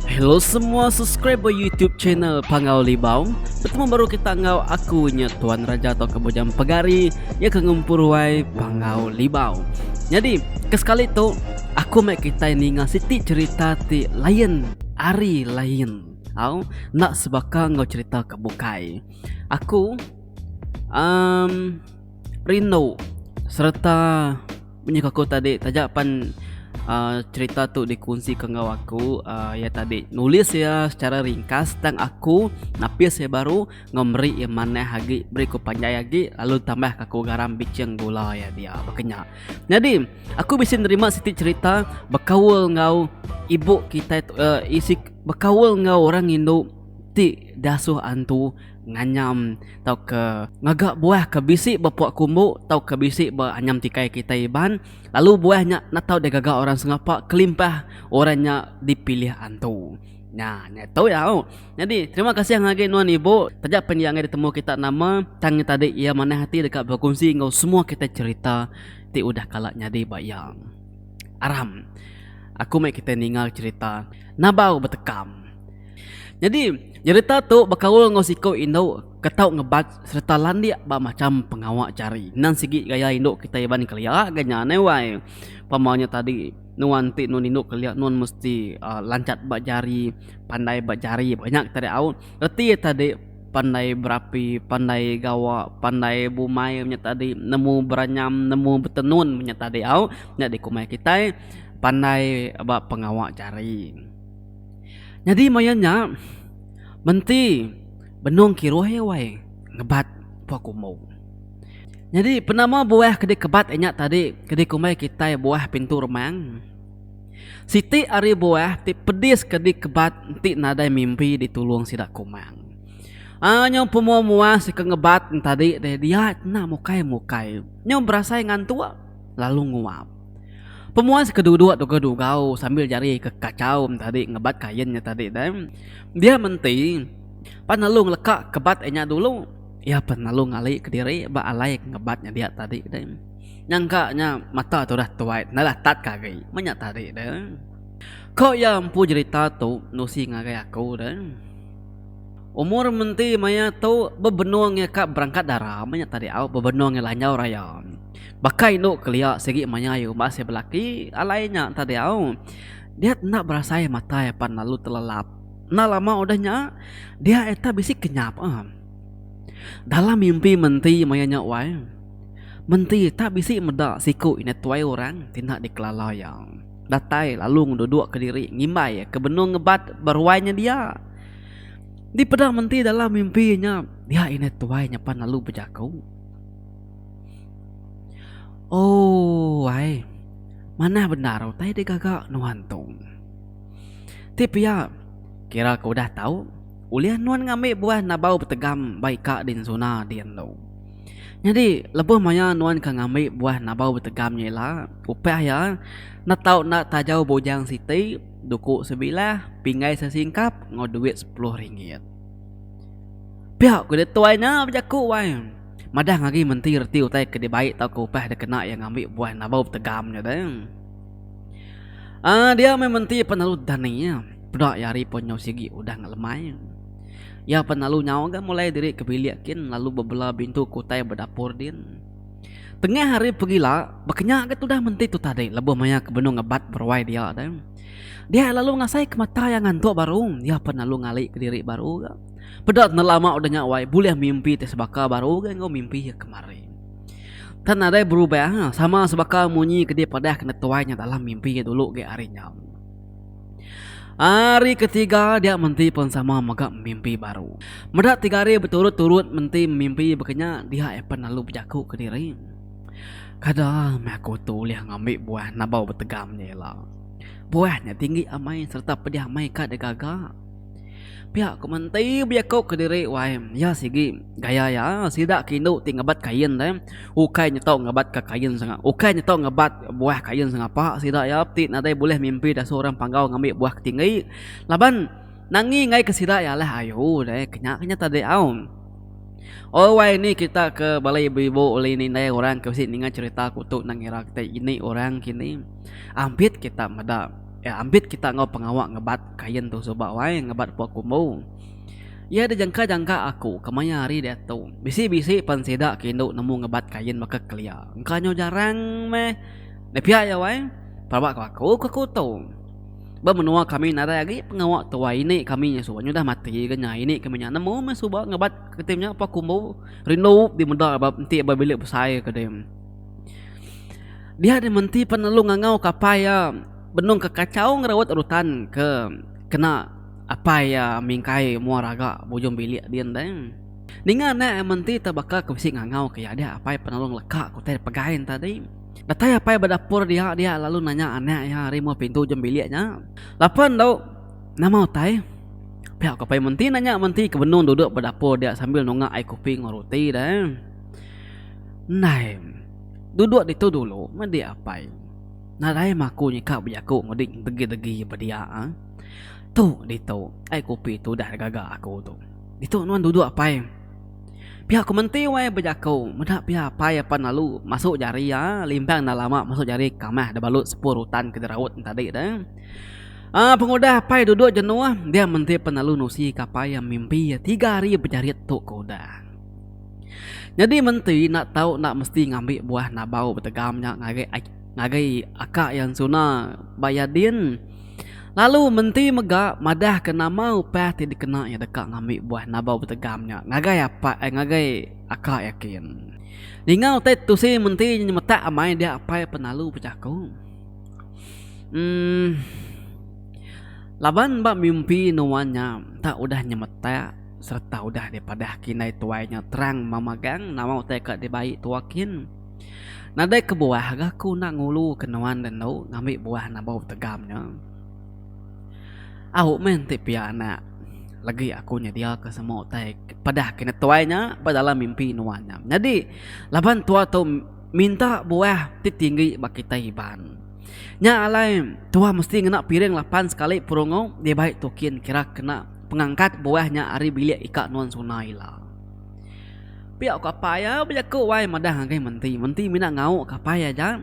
Hello semua subscriber YouTube channel Pangau Libau. Betemu baru kita enggau aku nya Tuan Raja tauka Bujang Pegari ya ke ngempuru ruai Pangau Libau. Nyadi, ke sekali tu aku mai kitai ninga siti cerita ti lain ari lain. Au, enda sebaka enggau cerita ke bukai. Aku um rindu sereta munyi ku aku tadi taja pan uhh cerita tu dikunsi ke enggau aku uhh iya tadi nulis iya secara ringkas tang aku napis iya baru enggau meri iya manah agi beri ku panjai agi lalu tambah ka ku garam bicing gula iya dia baka nya. Nyadi aku bisi nerima siti cerita bekaul enggau ibu kitai tu uhh isi bekaul enggau orang indu ti diasuh antu nganyam tauka ngaga buah ke bisi ba pua kumbu tauka bisi ba anyam tikai kitai Iban lalu buah nya enda tau digaga orang sengapa kelimpah orang nya dipilih antu. Nya nya tu iya au. Nyadi terima kasih ngagai nuan ibu taja pen iya angai ditemu kita nama tang nya tadi iya manah ati deka bekunsi enggau semua kitai cherita ti udah kala nyadi ba iya. Aram aku meh kitai ninga cherita Nabau Betekam. Nyadi, nyerita tu bekaul enggau siku indu ke tau ngebat sereta landik ba macham pengawa jari. Endang sigi gaya indu kitai Iban kelia ga nya neh wai. Pama nya tadi nuan ti nuan indu kelia nuan mesti uhh lanchat ba jari, pandai ba jari ba nya tadi au. Reti iya tadi pandai berapi, pandai gawa, pandai bumai nya tadi, nemu beranyam, nemu betenun nya tadi au. Nya dikumbai kitai pandai ba pengawa jari. Nyadi maya nya menti benung kiruh iya wai ngebat pua kumbu. Nyadi penama buah ke dikebat inya tadi ke dikumbai kitai buah pintu remang. Siti ari buah ti pedis ke dikebat enti nadai mimpi ditulung sida kumang. Aaa nyau pemua-mua sika ngebat tadi deh dia enda mukai-mukai nyau berasai ngantuk lalu nguap. Pemuas ke duduk dugau-dugau sambil jari ke kachau tadi ngebat kain nya tadi deh. Dia menti pan lalu ngeleka kebat inya dulu. Iya pan lalu ngali kediri ba alai ke ngebat nya dia tadi deh. Nyangka nya mata tudah tuai enda tat ke agi meh nya tadi deh. Ko iya empu jerita tu nusi ngagai aku deh. Umur menti maya tu bebenung iya ka berangkat dara meh nya tadi au bebenung iya lanjau raya. Baka indu kelia sigi maya iya umbas iya belaki alai nya tadi au. Dia enda berasai mata iya pan lalu telelap. Enda lama udah nya dia ita bisi kenyap ah. Dalam mimpi menti maya nya wai. Menti ita bisi meda siku indai tuai orang ti enda dikelala iya. Datai lalu ngeduduk kediri ngimbai ke benung ngebat ba ruai nya dia. Dipeda menti dalam mimpi nya dia indai tuai nya pan lalu bejaku. Oh ai. Manah bendar utai digaga nuan tu. Ti pia, kira ke udah tau, ulih nuan ngambi buah nabau betegam ba ika din suna din tu. Nyadi, lebuh maya nuan ke ngambi buah nabau betegam nya ila, upah iya enda tau enda tajau bujang siti, duku sebilah, pinggai sesingkap enggau duit sepuluh ringgit. Pia ku dituai nya bejaku wai. Madah ngagi menti reti utai ke dibai tauka upah dikena iya ngambi buah nabau betegam nya deh. Aaa dia meh menti penalu dani iya. Peda iya hari pun nyau sigi udah ngelemai. Iya penalu nyau ga mulai diri ke bilik kin lalu bebela bintu ke utai ba dapur din. Tengah hari pegila baka nya ga tudah menti tu tadi lebuh maya ke benung ngebat beruai dia deh. Dia lalu ngasai ke mata iya ngantuk baru iya penalu ngali kediri baru ga. Peda enda lama udah nya wai bulih mimpi ti sebaka baru ga enggau mimpi iya kemari. Tan nadai berubah sama sebaka munyi ke dipadah kena tuai nya dalam mimpi iya dulu ge ari nya. Hari ketiga dia menti pun sama mega mimpi baru. Meda tiga hari beturut-turut menti mimpi baka nya dia iya pen lalu bejaku kediri. Kada meh aku tu ulih ngambi buah nabau betegam nya ila. Buah nya tinggi amai sereta pedih amai ka digaga. Pia ku menti bejaku kediri wai iya sigi gaya iya sida ke indu ti ngebat kain deh ukai nyetok ngebat ka kain sanga ukai nyetok ngebat buah kain sengapa sida iya ti nadai bulih mimpi dasuh orang panggau ngambi buah ke tinggi laban nangi enggai ke sida iya alah ayu deh ke nya ke nya tadi au. Oh wai ni kita ke bala ibu-ibu ulih indai orang ke bisi ninga cherita aku tu nang ngira kita ini orang kini. Ampit kita meda eh ampit kita enggau pengawa ngebat kain tu suba wai ngebat pua kumbu. Iya dijangka-jangka aku kemaya hari diatu bisi-bisi pan sida ke indu nemu ngebat kain baka kelia. Engka nyau jarang meh. Nya pia iya wai pelaba ku aku ke aku tu. Ba menua kami nadai agi pengawa tuai ini kami nya suba nyudah mati ga nya ini kami nya nemu meh suba ngebat ke tim nya pa kumbu rindu di meda ba enti ba bilik besai ke dim. Dia deh menti pan lalu ngangau ke apai iya benung ke kachau ngerawat rutan ke kena apai iya mingkai mua raga ba ujung bilik din deh. Ninga anak iya menti te baka ke bisi ngangau ke iya dia apai pan lalu ngeleka ke utai pegai ne tadi. Datai apai ba dapur dia dia lalu nanya anak iya ari mua pintu ujung bilik nya. Lapa endu nama utai? Pia ku apai Menti nanya Menti ke benung duduk ba dapur dia sambil nunga ai kopi enggau roti deh. Endai. Duduk ditu dulu meh dik apai. Nadai meh aku nyika bejaku enggau dik degi-degi ba dia. Tu ditu ai kopi tu udah digaga aku tu. Ditu nuan duduk apai. Pia ku menti wai bejaku meda pia apai apan lalu masu jari iya limpang enda lama masu jari kamah da balut sepur utan ke diraut ne tadi deh. Aaa pengudah apai duduk jenuh dia menti pan lalu nusi ke apai iya mimpi iya tiga hari bejarit tu ke udah. Nyadi menti enda tau enda mesti ngambi buah nabau betegam nya ngagai ngagai aka iya ensuna ba iya din. Lalu menti mega madahka nama upah ti dikena iya deka ngambi buah nabau betegam nya ngagai apai ngagai aka iya kin. Ninga utai tusi menti nya nyemetak amai dia apai penalu bejaku. Emm laban ba mimpi nuan nya enta udah nyemetak sereta udah dipadah kindai tuai nya terang memagang nama utai ka dibai tua kin. Nadai kebuah ga aku enda ngulu ke nuan da endu ngambi buah nabau tegam nya. Au meh enti pia anak legi aku nyedia ke semua utai padah ke tuai nya ba dalam mimpi nuan nya. Nyadi laban tua tu minta buah ti tinggi ba kitai Iban. Nya alai tua mesti ngena piring lapan sekali perungu dibai tukin kira kena pengangkat buah nya ari bilik ika nuan sunai ila. Pia ku apai iya bejaku wai madah ngagai menti. Menti mina ngauk ke apai aja.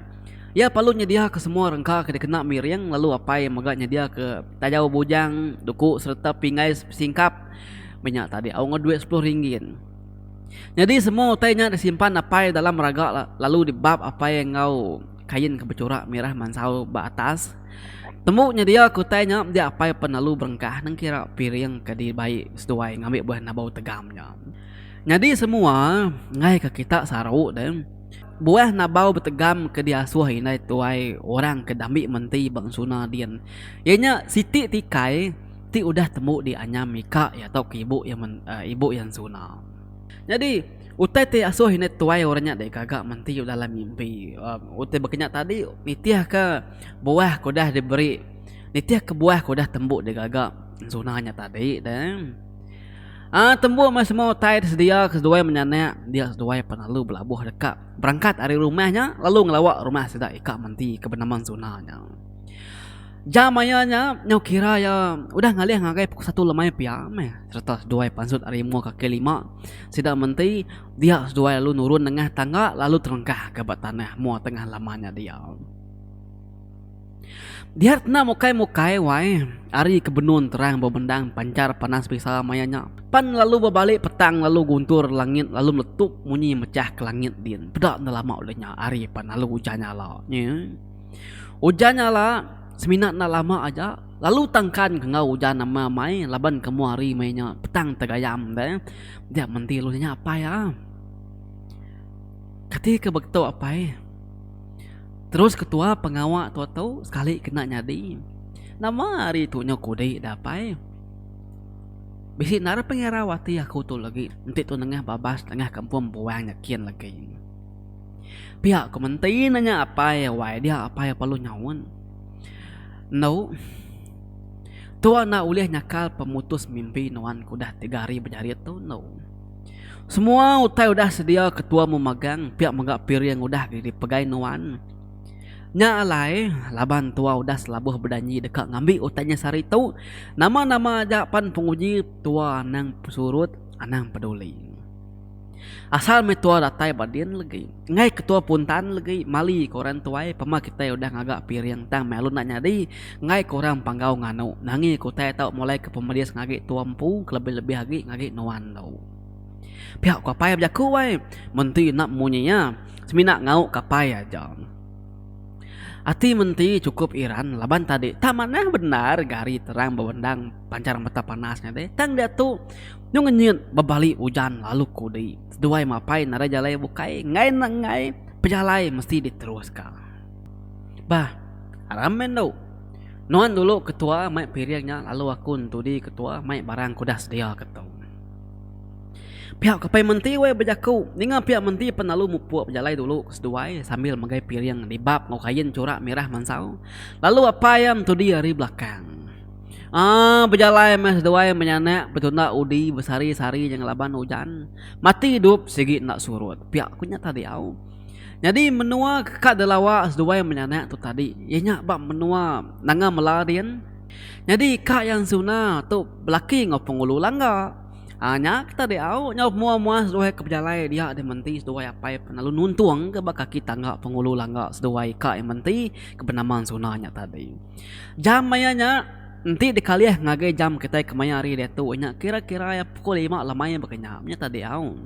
Iya perlu nyediaka semua rengka ke dikena miring lalu apai mega nyediaka tajau bujang, duku sereta pinggai singkap meh nya tadi au enggau duit sepuluh ringgit. Nyadi semua utai nya disimpan apai dalam raga lalu dibap apai enggau kain ke bechurak mirah mansau ba atas. Tembu nyediaka utai nya dia apai pen lalu berengkah nengkira piring ke dibai seduai ngambi buah nabau tegam nya. Nyadi semua enggai ke kita saru deh. Buah nabau betegam ke diasuh indai tuai orang ke dambi menti ba ensuna din iya nya siti tikai ti udah tembu dianyam ika iya tauka ibu iya ibu iya ensuna. Nyadi utai ti asuh indai tuai orang nya digaga menti dalam mimpi utai baka nya tadi nitihka buah ke udah diberi nitihka buah ke udah tembu digaga ensuna nya tadi deh. Aa tembu meh semua utai disedia ke seduai menyanak dia seduai pan lalu belabuh deka berangkat ari rumah nya lalu ngelawa rumah sida ika menti ke benama Ensuna nya. Jam maya nya nyau kira iya udah ngalih ngagai pukul satu lemai pia meh sereta seduai pansut ari mua kaki lima sida menti dia seduai lalu nurun nengah tangga lalu terengkah ke ba tanah mua tengah laman nya dia. Diar enda mukai-mukai wai, ari ke benun terang bebendang panchar panas bisa maya nya. Pan lalu bebali petang lalu guntur langit lalu meletup munyi mechah ke langit din. Peda enda lama ulih nya ari pan lalu ujan nyala. Nyi. Ujan nyala semina enda lama aja lalu tangkan ke enggau ujan amai-amai laban ke mua hari maya nya petang tegayam deh. Dia menti lalu nya apai ah. Kati ke beketu apai. Terus ketua pengawa tua tu sekali kena nyadi. Nama ari tu nyau kudi da apai. Bisi endar pengirau ati aku tu legi enti tu nengah babas nengah kampung buang nyakin legi. Pia ku menti nanya apai wai dia apai perlu nyaut. Endu tua enda ulih nyakal pemutus mimpi nuan ke udah tiga hari bejarit tu endu. Semua utai udah sedia ketua memagang pia mega piring udah dipegai nuan. Nya alai, laban tua udah selabuh bedanji deka ngambi utai nya sehari tu, nama-nama aja pan penguji tua anang surut, anang peduli. Asal meh tua datai ba din legi. Enggai ke tua puntan legi mali ke orang tuai pema kitai udah ngaga piring tang meh alu enda nyadi enggai ke orang panggau nganu nangi ke utai tau mulai ke pemedis ngagi tua empu kelebih-lebih agi ngagi nuan tu. Pia ku apai bejaku ai menti enda munyi iya semina ngau ke apai aja. Ati menti chukup iran laban tadi tak manah bendar gari terang bebendang panchar mata panas nya deh tang diatu nyau ngenyit bebali ujan lalu kudi seduai mapai nadai jalai bukai enggai enda enggai pejalai mesti diteruska. Bah aram meh endu nuan dulu ketua mai piring nya lalu aku entudi ketua mai barang ke udah sedia ke tu. Pia ke pai menti weh bejaku ninga pia menti pen lalu mupuk bejalai dulu ke seduai sambil megai piring dibap enggau kain churak mirah mansau lalu apai iya entudi ari belakang. Aaa bejalai meh seduai menyanak betunda udi besari sari nya ngelaban ujan mati idup sigi enda surut pia ku nya tadi au. Nyadi menua ke ka dilawa seduai menyanak tu tadi iya nya ba menua Nanga Mela din. Nyadi ka iya ensuna tu belaki enggau Pengulu Langga. Aa nya ke tadi au nyau mua mua seduai ke bejalai dia deh menti seduai apai pen lalu nuntung ke ba kaki tangga pengulu langga seduai ka iya menti ke benama ensuna nya tadi. Jam maya nya enti dikalih ngagai jam kitai kemaya hari diatu nya kira kira iya pukul lima lemai baka nya nya tadi au.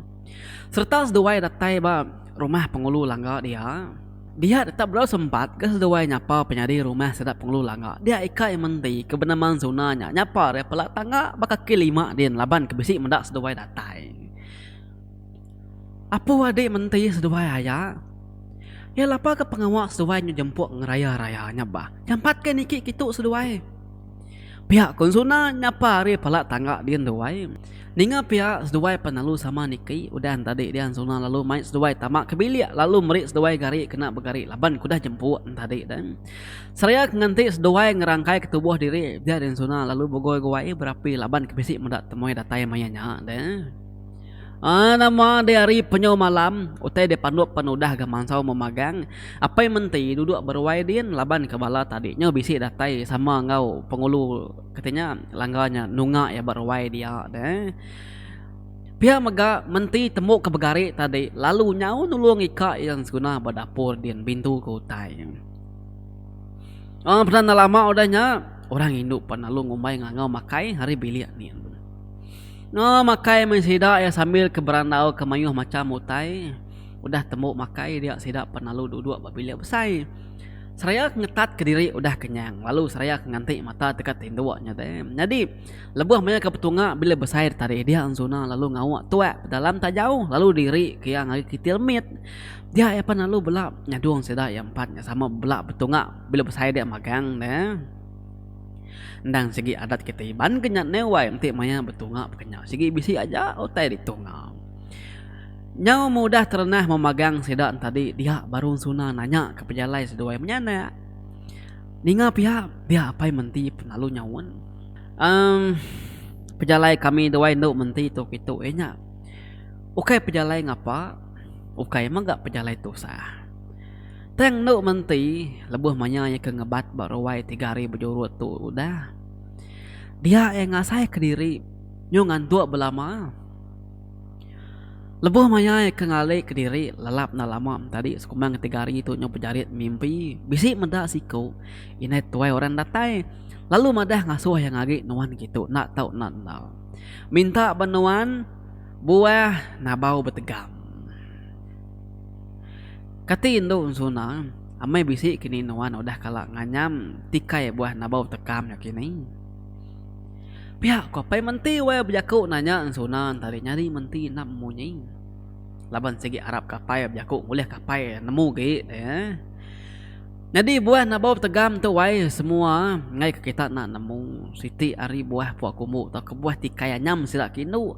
Sereta seduai datai ba rumah pengulu langga dia. Dia tetap bedau sempat ga seduai nyapa penyadi rumah sida Pengulu Langga. Dia ika iya menti ke benama Ensuna nya nyapa ari pela tangga ba kaki lima din laban ke bisi meda seduai datai. Apu adi menti seduai aya. Iya lapa ke pengawa seduai nyu jempuk ngeraya-raya nya bah. Jampat ke niki kitu seduai. Pia ku Ensuna nyapa ari pala tangga din duai. Ninga pia seduai pan lalu sama niki udah entadi dia Ensuna lalu mai seduai tama ke bilik lalu meri seduai gari kena begari laban ke udah jempuk entadi deh. Seraya ke nganti seduai ngerangkai ke tubuh diri dia Ensuna lalu begoi-goi berapi laban ke bisi meda temuai datai maya nya deh. Aaa nama deh hari penyu malam utai dipanduk pan udah ga mansau memagang. Apai menti duduk beruai din laban ke bala tadi nyau bisi datai sama enggau pengulu kati nya langga nya nunga iya ba ruai dia deh. Pia mega menti tembu ke begari tadi lalu nyau nulung ika iya seguna ba dapur din bintu ke utai. Aaa peda enda lama udah nya orang indu pan lalu ngumbai ngangau makai ari bilik nin. Enggau makai meh sida iya sambil ke berandau ke mayuh macham utai. Udah tembu makai dia sida pan lalu duduk ba bilik besai. Seraya ke ngetat kediri udah kenyang lalu seraya ke nganti mata teka tinduk nya deh. Nyadi lebuh maya ke betunga bilik besai tadi dia Enzuna lalu ngauk tuak dalam tajau lalu diri ke iya ngagai kitil mit. Dia iya pan lalu bela nyadung sida iya empat nya sama bela betunga bilik besai dia magang deh. Endang sigi adat kitai Iban ke nya neh wai enti maya betunga baka nya sigi bisi aja utai ditunga. Nyau mudah terenah memagang sida entadi dia baru Suna nanya ke pejalai seduai menyanak. Ninga pia dia apai menti lalu nyaun. Emm pejalai kami duai endu menti tu kitu iya nya. Ukai pejalai ngapa ukai mega pejalai tusah. Tang endu menti lebuh maya iya ke ngebat ba ruai tiga hari bejurut tu udah. Dia iya ngasai kediri nyu ngantuk belama. Lebuh maya iya ke ngali kediri lelap enda lama tadi sekumbang tiga hari tu nyu bejarit mimpi bisi meda siku indai tuai orang datai lalu madah ngasuh iya ngagi nuan kitu enda tau enda enda. Minta ba nuan buah nabau betegam. Kati indu ensuna, amai bisi kini nuan udah kala nganyam tikai buah nabau tekam nya kini. Pia ku apai menti wai bejaku nanya ensuna entari nyadi menti enda memunyi. Laban sigi arap ke apai bejaku ngulih ke apai nemu agi deh. Nyadi buah nabau tegam tu wai semua enggai ke kita enda nemu siti ari buah pua kumbu tauka buah tikai anyam sida ke indu.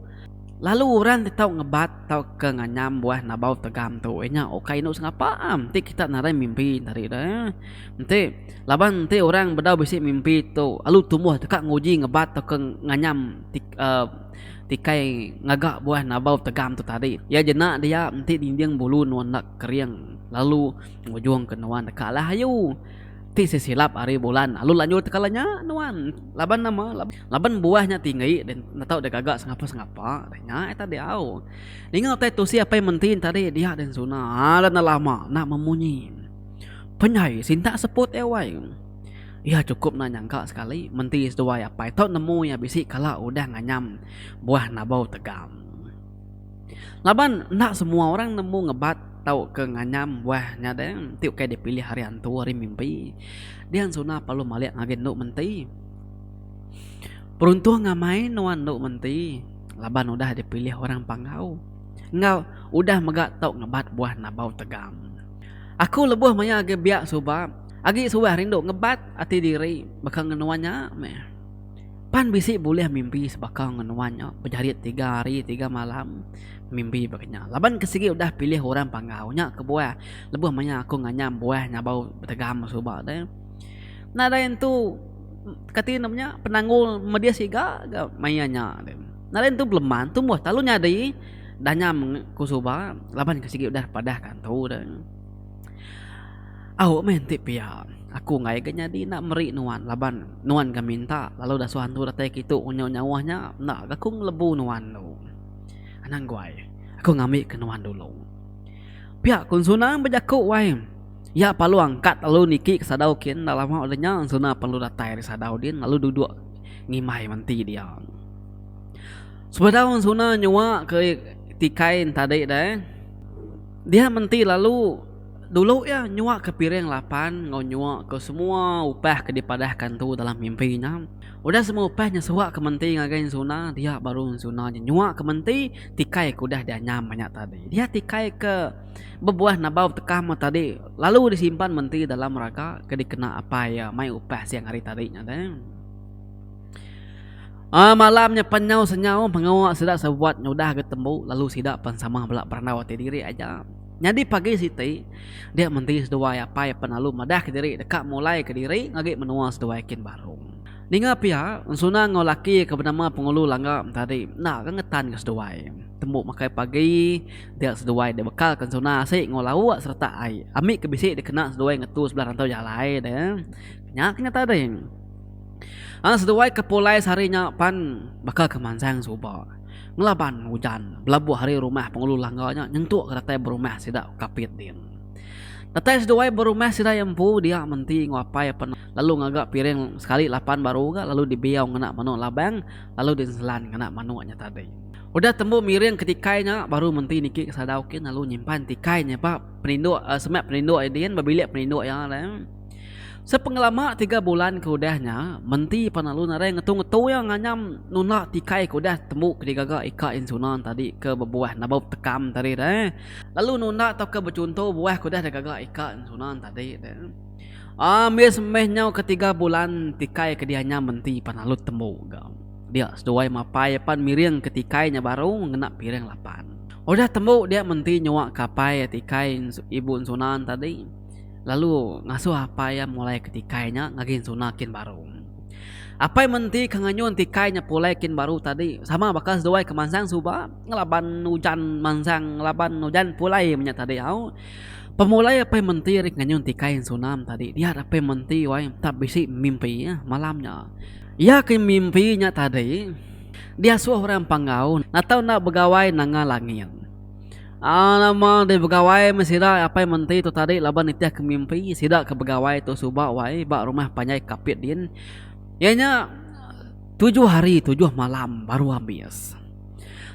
Lalu orang ti tau ngebat tauka nganyam buah nabau tegam tu iya nya ukai indu sengapa am ti kita nadai mimpi tadi deh. Enti laban enti orang bedau bisi mimpi tu lalu tumbuh deka nguji ngebat tauka nganyam uhh tikai ngaga buah nabau tegam tu tadi. Iya jena dia enti dinding bulu nuan enda kering lalu ngujung ke nuan deka alah ayu. Ti sesilap ari bulan lalu lanjur tekala nya nuan. Laban nama? Laban buah nya tinggi enda tau digaga sengapa-sengapa. Nya ita diau. Ninga utai tusi apai menti tadi dia den suna enda lama enda memunyi. Penyai sintak seput iya wai. Iya chukup enda nyangka sekali menti seduai apai tau nemu iya bisi kala udah nganyam buah nabau tegam. Laban enda semua orang nemu ngebat tauka nganyam buah nya deh enti ukai dipilih ari antu ari mimpi. Dian suna perlu malik ngagai endu menti. Beruntung amai nuan endu menti laban udah dipilih orang panggau enggau udah mega tau ngebat buah nabau tegam. Aku lebuh maya agi biak suba agi suah rindu ngebat ati diri baka ngenuan nya meh. Pan bisi bulih mimpi sebaka enggau nuan nya bejarit tiga hari tiga malam mimpi baka nya. Laban ke sigi udah pilih orang panggau nya kebuah lebuh maya aku nganyam buah nyabau betegam suba deh. Nadai entu kati ne nya penanggul medis siga ga maya nya deh. Nadai entu beleman tumbuh lalu nyadi danyam ku suba laban ke sigi udah padah ka antu deh. Au meh enti pia, aku enggai ga nyadi enda meri nuan laban nuan ga minta lalu dasuh antu datai kitu nyau nyauh nya enda ga aku ngelebu nuan tu. Anang guai, aku ngambi ke nuan dulu. Pia ku Ensuna bejaku wai. Iya parlu angkat lalu niki ke sadau kin enda lama udah nya Ensuna perlu datai ari sadau din lalu duduk ngimbai menti dia. Sebedau Ensuna nyua ke tikai entadi deh dia menti lalu Dulu iya nyuaka piring lapan enggau nyuaka semua upah ke dipadahka entu dalam mimpi nya. Udah semua upah nya suaka menti ngagai Ensuna, dia baru Ensuna nya nyuaka menti tikai ke udah dianyam nya tadi. Dia tikai ke bebuah nabau tekam tadi lalu disimpan menti dalam raga ke dikena apai iya mai upah siang hari tadi nya deh. Aaa malam nya pan nyau senyau pengawa sida sebuat nya udah ga tembu lalu sida pan sama bela berandau ati diri aja. Nyadi pagi siti, dia menti seduai apai pan lalu madahka diri deka mulaika diri ngagai menua seduai kin baru. Ninga pia, Ensuna enggau laki ke benama Pengulu Langga tadi enda ga ngetanka seduai. Tembu makai pagi, dia seduai dibekalka Ensuna asi enggau lauk sereta ai ami ke bisi dikena seduai ngetu sebelah rantau jalai deh. Nya ke nyata deh. Aaa seduai ke pulai sehari nya pan baka ke mansang suba. Ngelaban ujan belabuh ari rumah Pengulu Langga nya nyentuk ke datai ba rumah sida Kapit din. Datai seduai ba rumah sida iya empu dia menti enggau apai apan lalu ngaga piring sekali lapan baru ga lalu dibiau ngena manuk labang lalu dienselan ngena manuk nya tadi. Udah tembu miring ke tikai nya baru menti niki ke sadau kin lalu nyimpan tikai nya ba peninduk semak peninduk iya din ba bilik peninduk iya. Sepengelama tiga bulan ke udah nya, Menti pan lalu nadai ngetu-ngetu iya nganyam nunda tikai ke udah tembu ke digaga Ika Insunan tadi ke bebuah nabau tekam tadi deh. Lalu nunda tauka bechunto buah ke udah digaga Ika Insunan tadi deh. Ambis meh nyau ke tiga bulan tikai ke dianyam Menti pan lalu tembu ga. Dia seduai mapai pan miring ke tikai nya baru ngena piring lapan. Udah tembu dia Menti nyua ke apai tikai Ibu Insunan tadi. Lalu ngasuh apai iya mulai ke tikai nya ngagai ensuna kin baru. Apai menti ke nganyun tikai nya pulai kin baru tadi sama baka seduai ke mansang suba ngelaban ujan mansang ngelaban ujan pulai menya tadi au. Pemulai apai menti ari nganyun tikai ensuna tadi dia apai menti wai tak bisi mimpi malam nya. Iya ke mimpi nya tadi diasuh orang Panggau natau enda begawai nanga langit. Aa nama deh begawai meh sida apai menti tu tadi laban nitih ke mimpi sida ke begawai tu suba wai ba rumah panjai Kapit din iya nya tujuh hari tujuh malam baru ambis.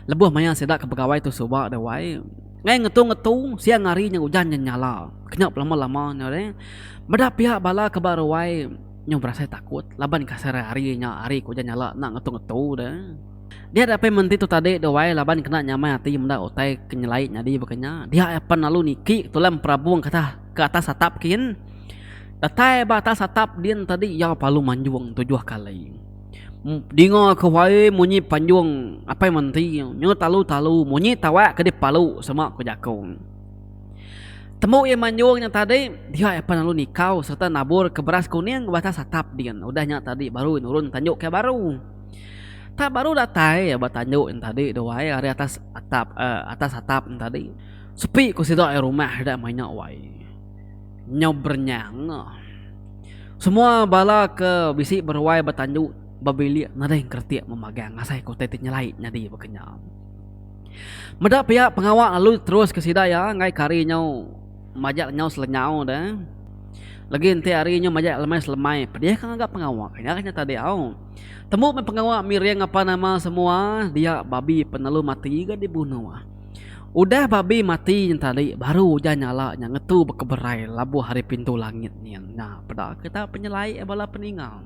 Lebuh maya sida ke begawai tu suba deh wai ngai ngetu ngetu siang hari nya ujan nya nyala kena belama lama nya deh meda pia bala ke ba ruai nyau berasai takut laban kasar hari nya hari ke ujan nyala enda ngetu ngetu deh. Dia apai menti tu tadi deh wai laban kena nyamai ati meda utai ke nyelai nyadi baka nya. Dia iya pan lalu niki tulang perabung ke atas ke atas atap kin. Datai ba atas atap din tadi iya palu manjung tujuh kali. Dinga ke wai munyi panjung apai menti nyu talu-talu munyi tawak ke dipalu sema ku jaku. Tembu iya manjung nya tadi dia iya pan lalu nikau sereta nabur ke beras kuning ba atas atap din. Udah nya tadi baru iya nurun tanju ke baru. Tak baru datai ba tanju nya tadi tu wai ari atas atap uhh atas atap nya tadi sepi ku sida ari rumah sida meh nya wai. Nyau berenyang. Semua bala ke bisi beruai betanju ba bilik nadai engkeretik memagang asai ke utai ti nyelai nyadi baka nya. Meda pia pengawa lalu diteruska sida iya enggai ke hari nyau majak lenyau selenyau deh. Legi enti hari nyau majak lemai selemai pedih ka ngaga pengawa ke nya nya tadi au. Tembu meh pengawa miring apa nama semua dia babi penelu mati ga dibunuh. Udah babi mati nya tadi baru ujan nyala nya ngetu bekeberai labuh ari pintu langit nyin. Nya peda kita penyelai bala peninga.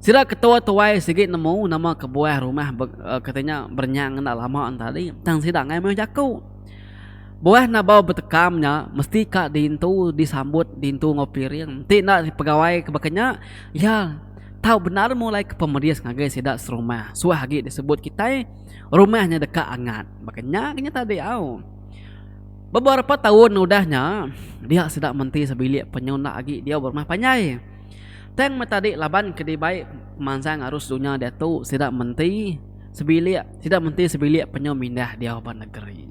Sida ketua tuai sigi nemu nama kebuah rumah kati nya berenyang enda lama nya tadi tang sida enggai mayuh jaku. Buah nabau betekam nya mesti ka diintu disambut diintu enggau piring. Enti enda pegawai ke baka nya iya tau bendar mulai ke pemedis ngagai sida serumah suah agi disebut kitai. Rumah nya deka angat. Baka nya ke nya tadi au. Beberapa taun udah nya, dia sida menti sebilik penyu enda agi diau ba rumah panjai. Tang meh tadi laban ke dibai pemansang arus dunya diatu sida menti sebilik sida menti sebilik penyu mindah diau ba negeri.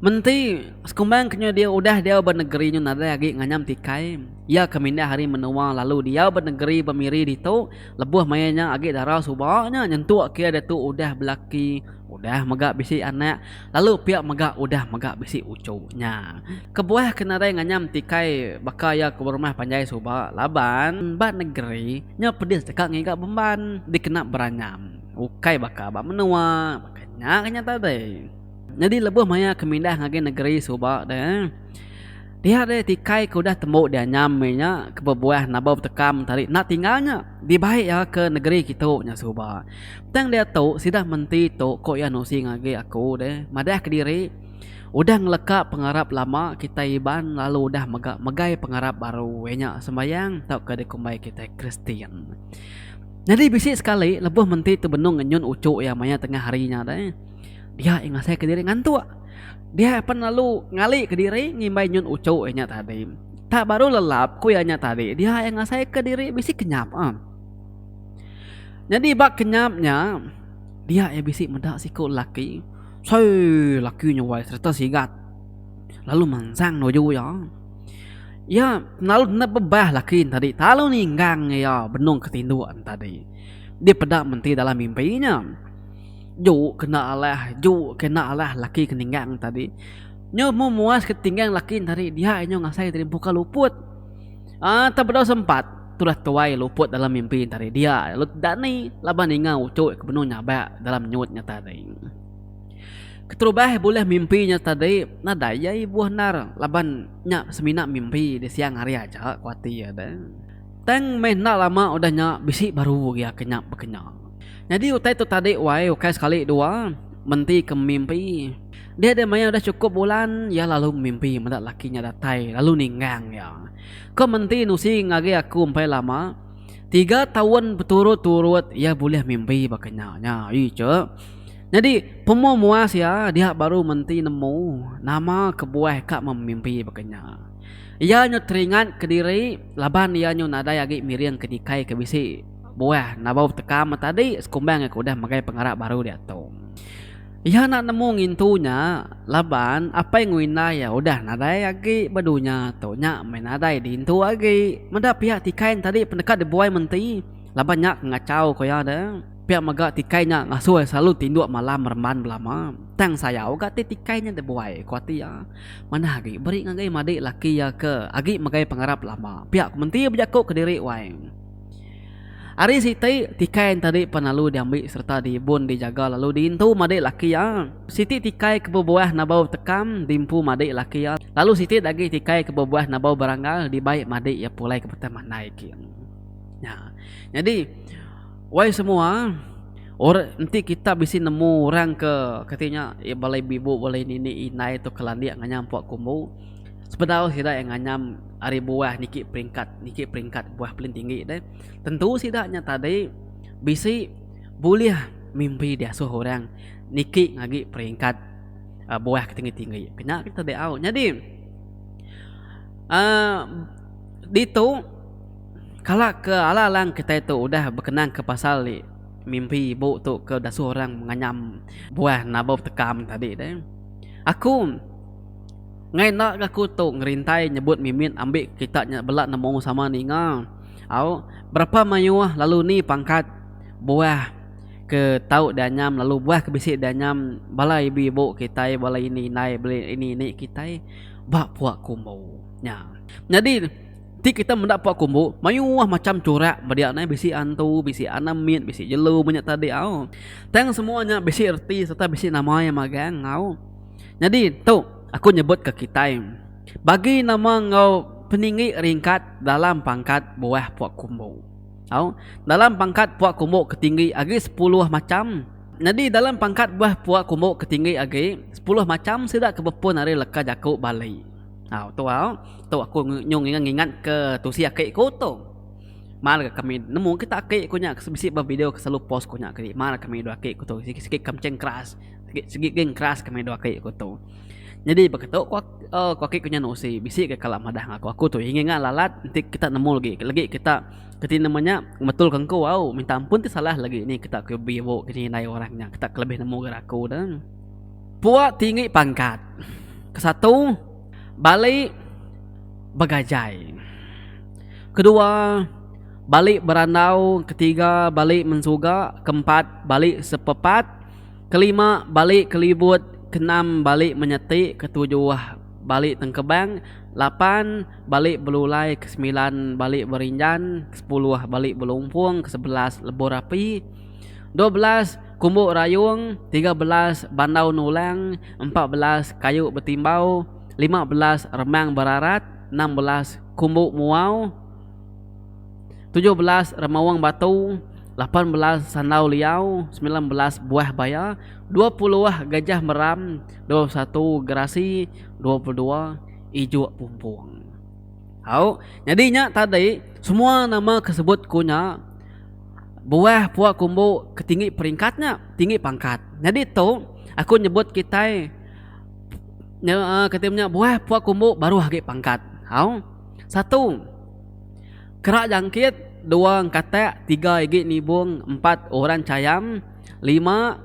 Menti sekumbang ke nyu diau udah diau ba negeri nyu nadai agi nganyam tikai. Iya ke mindah ari menua lalu diau ba negeri ba Miri ditu Lebuh maya nya agi dara suba nya nyentuk ke iya diatu udah belaki, udah mega bisi anak lalu pia mega udah mega bisi uchu nya. Kebuah ke nadai nganyam tikai baka iya ke berumah panjai suba laban ba negeri nya pedis deka ngiga bemban dikena beranyam ukai baka ba menua baka nya ke nya tadi. Nyadi lebuh maya ke mindah ngagai negeri suba deh. Dia deh tikai ke udah tembu dianyam meh nya ke bebuah nabau betekam tadi enda tinggal nya dibai iya ke negeri kitu nya suba. Tang diatu sida menti tu ku iya nusi ngagai aku deh madah kediri udah ngeleka pengarap lama kitai Iban lalu udah mega megai pengarap baru iya nya sembayang tauka dikumbai kitai Kristian. Nyadi bisi sekali lebuh menti tu benung ngenyun uchu iya maya tengah hari nya deh dia iya ngasaika diri ngantuk. Dia pan lalu ngali kediri ngimbai nyun uchu iya nya tadi. Tak baru lelap ku iya nya tadi dia iya ngasaika diri bisi kenyap ah. Nyadi ba kenyap nya dia iya bisi meda siku lelaki. Sei laki nya wai sereta sigat lalu mansang nuju iya. Iya lalu enda bebah laki ne tadi lalu ninggang iya benung ke tinduk ne tadi. Dipeda menti dalam mimpi nya. Ju kena alah, ju kena alah laki ke ninggang tadi. Nyu mu muas ke tinggang laki tadi dia nyu ngasai diri empu ka luput. Aaa tang bedau sempat tudah tuai luput dalam mimpi tadi dia lalu dani laban ninga uchu ke benung nyabak dalam nyut nya tadi. Keterubah bulih mimpi nya tadi nadai iya ibuh endar laban nya semina mimpi di siang hari aja ku ati iya deh. Tang meh enda lama udah nya bisi baru iya ke nya bekenya. Nyadi utai tu tadi wai ukai sekali dua menti ke mimpi. Dia deh maya udah chukup bulan iya lalu mimpi meda laki nya datai lalu ninggang iya. Ko menti nusi ngagai aku empai lama tiga taun beturut turut iya bulih mimpi baka nya nya ii che. Nyadi pemu muas iya dia baru menti nemu nama kebuah ka memimpi baka nya. Iya nyu teringat kediri laban iya nyu nadai agi miring ke tikai ke bisi buah nabau betekam tadi sekumbang iya ke udah megai pengarap baru diatu. Iya enda nemu ngintu nya laban apai enggau indai iya udah nadai agi ba dunya tu nya meh nadai diintu agi. Meda pia tikai ne tadi peneka dibuai menti laban nya ke ngachau ku iya deh. Pia mega tikai nya ngasuh iya selalu tinduk malam remban belama. Tang sayau ga ti tikai nya dibuai ku ati iya. Manah agi beri ngagai madi laki iya ke agi megai pengarap lama. Pia ku menti bejaku kediri wai. Ari siti, tikai enti pan lalu diambi sereta diibun dijaga lalu diintu madi laki iya. Siti tikai ke bebuah nabau tekam diempu madi laki iya lalu siti da agi tikai ke bebuah nabau beranggal dibai madi iya pulai ke Batang Mandai kin. Nya. Nyadi wai semua or enti kita bisi nemu orang ke kati nya bala ibu bala nini indai tu ke landik nganyam pua kumbu sebedau sida iya nganyam ari buah niki peringkat niki peringkat buah paling tinggi deh tentu sida nya tadi bisi bulih mimpi diasuh orang niki ngagi peringkat uhh buah ke tinggi tinggi nya ke tadi au nyadi uhh ditu kala ke alang alang kitai tu udah bekenang ke pasal mimpi ibu tu ke dasuh orang nganyam buah nabau tekam tadi deh aku. Ngai enda ga aku tu ngerintai nyebut mimit ambi kita nya bela nemu sama ninga. Au, berapa mayuh lalu ni pangkat buah ke tau dianyam lalu buah ke bisi dianyam bala ibu-ibu kitai, bala ini indai, bala ini ini kitai ba puak kumbu. Nya. Nyadi ti kita meda puak kumbu mayuh macham churak ba dia neh bisi antu, bisi anak mit, bisi jelu menya tadi au. Tang semua nya bisi reti sereta bisi nama iya magang au. Nyadi tu aku nyebut ke kitai bagi nama enggau peninggi ringkat dalam pangkat buah puak kumbu. Au, dalam pangkat puak kumbu ke tinggi agi sepuluh macham. Nyadi dalam pangkat buah puak kumbu ke tinggi agi sepuluh macham sida ke bepun ari leka jaku Bali. Au tu au, tu aku nyu ngingat ngingat ke tusi aki ku tu. Mar ga kami nemu kita aki ku nya bisi ba video ke selalu post ku nya kadi mar kami dua aki ku tu sigi sigi kencing keras. Sigi sigi geng keras kami dua aki ku tu. Nyadi baka tu ku ku aki ku nya nusi bisi ga kala madah ngaku aku tu ingin nga lalat enti kita nemu lagi lagi kita keti nama nya metul ke engku au minta ampun ti salah lagi ni kita ke bibu ke indai orang nya kita ke lebih nemu gara aku ne. Pua tinggi pangkat. Kesatu bali begajai. Kedua bali berandau, ketiga bali mensuga, keempat bali sepepat. Kelima, bali kelibut, keenam, bali menyeti, ketujuh, bali tengkebang, lapan, bali belulai, kesemilan, bali berinjan, kesepuluh, bali belumpung, kesebelas, lebur api, 12, kumbu rayung, 13, bandau nulang, 14, kayu betimbau, 15, remang berarat, 16, kumbu muau. 17 remaung batu, 18 sandau liau, 19 buah baya, 20 gajah meram, 21 gerasi, 22 ijuk pumpung. Au, nyadi nya tadi semua nama ke sebut ku nya buah pua kumbu ke tinggi peringkat nya, tinggi pangkat. Nyadi tu aku nyebut kitai nya kati nya buah pua kumbu baruh agi pangkat. Au, satu. Kerak jangkit, dua engkatak, tiga igi nibung, empat orang chayam, lima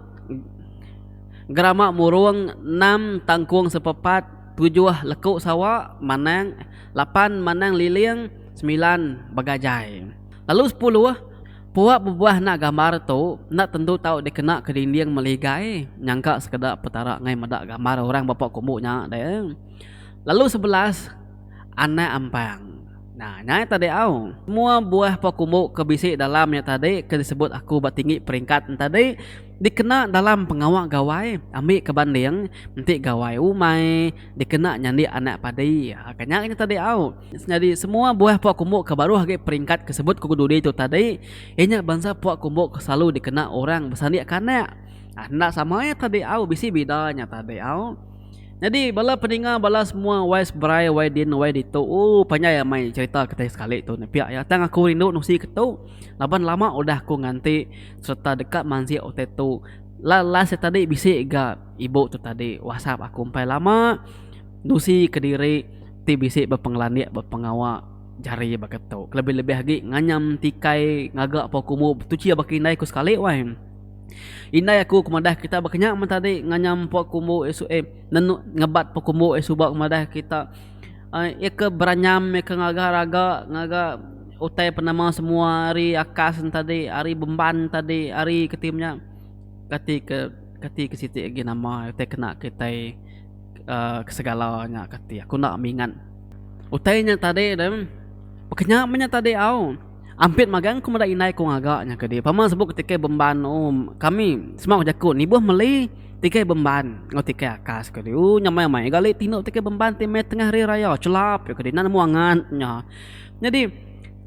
geramak murung, enam tangkung sepepat, tujuh leku sawa, manang, lapan manang liling, semilan begajai. Lalu sepuluh, pua bebuah enda gambar tu enda tentu tau dikena ke dinding meligai nyangka sekeda petara ngai meda gambar orang ba pua kumbu nya deh. Lalu 11. Anak ampang. Nah, nya tadi au. Semua buah pua kumbu ke bisi dalam nya tadi ke disebut aku ba tinggi peringkat nya tadi dikena dalam pengawa gawai ambi ke banding enti gawai umai dikena nyandi anak padi. Ha ke nya nya tadi au. Nyadi semua buah pua kumbu ke baruh agi peringkat ke sebut ku dudi tu tadi iya nya bansa pua kumbu ke selalu dikena orang besandik ke anak. Ha enda sama iya tadi au bisi bida nya tadi au. Nyadi bala peninga bala semua wai seberai wai din wai ditu ooh panjai amai cherita kitai sekali tu ne pia iya tang aku rindu nusi ke tu laban lama udah aku nganti sereta deka mansik utai tu la last iya tadi bisi ga ibu tu tadi whatsapp aku empai lama nusi kediri ti bisi bepengelandik ba pengawa jari baka tu kelebih lebih agi nganyam tikai ngaga pau kumbu tuchi baka indai ku sekali wai. Indai aku ke madah kita baka nya meh tadi nganyam pua kumbu eh nenu ngebat pua kumbu eh suba ke madah kita iya ke beranyam iya ke ngaga raga ngaga utai penama semua ari akas ne tadi ari bemban tadi ari keti menya kati ke kati ke siti agi nama utai kena kitai uhh segala nya kati aku enda mingat utai nya tadi deh baka nya meh nya tadi au. Ampit magang ku meda indai ku ngaga nya kadi. Pama sebut ke tikai bemban ooh kami sema ku jaku nibuh meli tikai bemban enggau tikai akas kadi. Ooh nyamai amai gali tinduk tikai bemban ti meh tengah hari raya chelap nya kadi enda nemu angat nya. Nyadi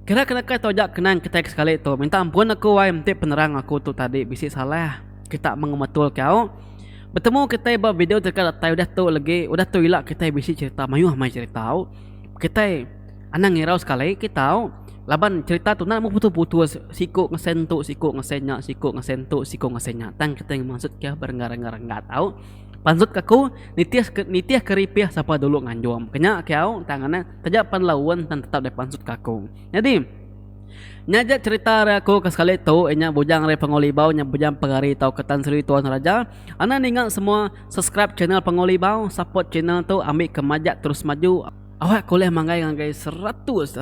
kira ke naka tu aja kenang kitai ke sekali tu minta ampun aku ai enti penerang aku tu tadi bisi salah kita meng ngemetul ke au. Betemu kitai ba video ti deka datai udah tu legi udah tu ila kitai bisi cerita mayuh amai cerita au. Kitai. Anang ngirau sekali kita tau laban cherita tu enda putus-putus siku ngesen tu siku ngesen nya siku ngesen tu siku ngesen nya tang kitai ngemansut ka berenggat-renggat tau. Pansut ka aku nitih nitih ke ripih sapa dulu nganjung ke nya ke au tang anak taja pan laun tang tetap deh pansut ka aku. Nyadi. Nya aja cherita ari aku ke sekali tu iya nya Bujang ari Panggau Libau nya Bujang Pegari tauka Tan Sri Tuan Raja. Anang ninga semua subscribe channel Panggau Libau support channel tu ambi ke majak terus maju awak ke ulih manggai ngagai 100,000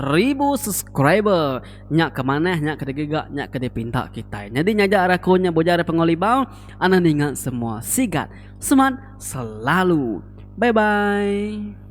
subscriber. Nya ke manah nya ke digiga nya ke dipinta kitai. Nyadi nya aja ari aku nya Bujang ari Panggau Libau anang ninga semua sigat semat selalu. Bye bye.